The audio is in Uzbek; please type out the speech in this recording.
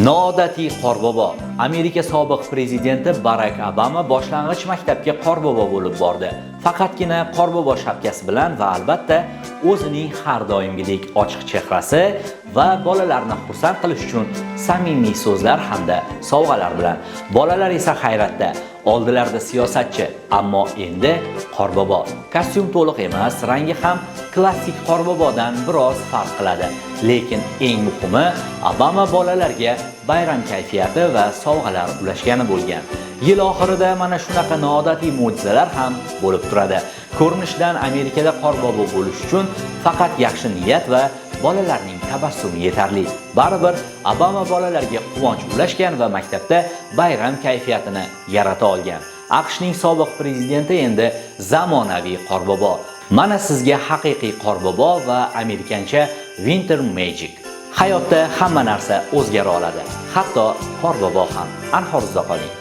Noodatiy Qorbobo. Amerika sobiq prezidenti Barak Obama boshlang'ich maktabga Qorbobo bo'lib bordi. Faqatgina Qorbobo shapkasi bilan va albatta o'zining har doimgidek ochiq chehrasi va bolalarni xursand qilish uchun samimiy so'zlar hamda sovg'alar bilan. Bolalar esa hayratda. Oldilarida siyosatchi, ammo endi Qorbobo. Kostyum to'liq emas, rangi ham klassik Qorbobodan biroz farq qiladi. Lekin eng muhimi, Obama bolalarga bayram kayfiyati va sovg'alar ulashgani bo'lgan. Yil oxirida mana shunaqa noodatiy mo'jizalar ham bo'lib turadi. Ko'rinishidan Amerikada Qorbobo bo'lish uchun faqat yaxshi niyat va bolalarning tabassumi yetarli. Baribir Obama bolalarga quvonch ulashgan va maktabda bayram kayfiyatini yarata olgan. AQShning sobiq prezidenti endi zamonaviy Qorbobo. Mana sizga haqiqiy Qorbobo va amerikancha Winter Magic. Hayotda hamma narsa o'zgara oladi, hatto Qorbobo ham. Anhor, uzoq qoling.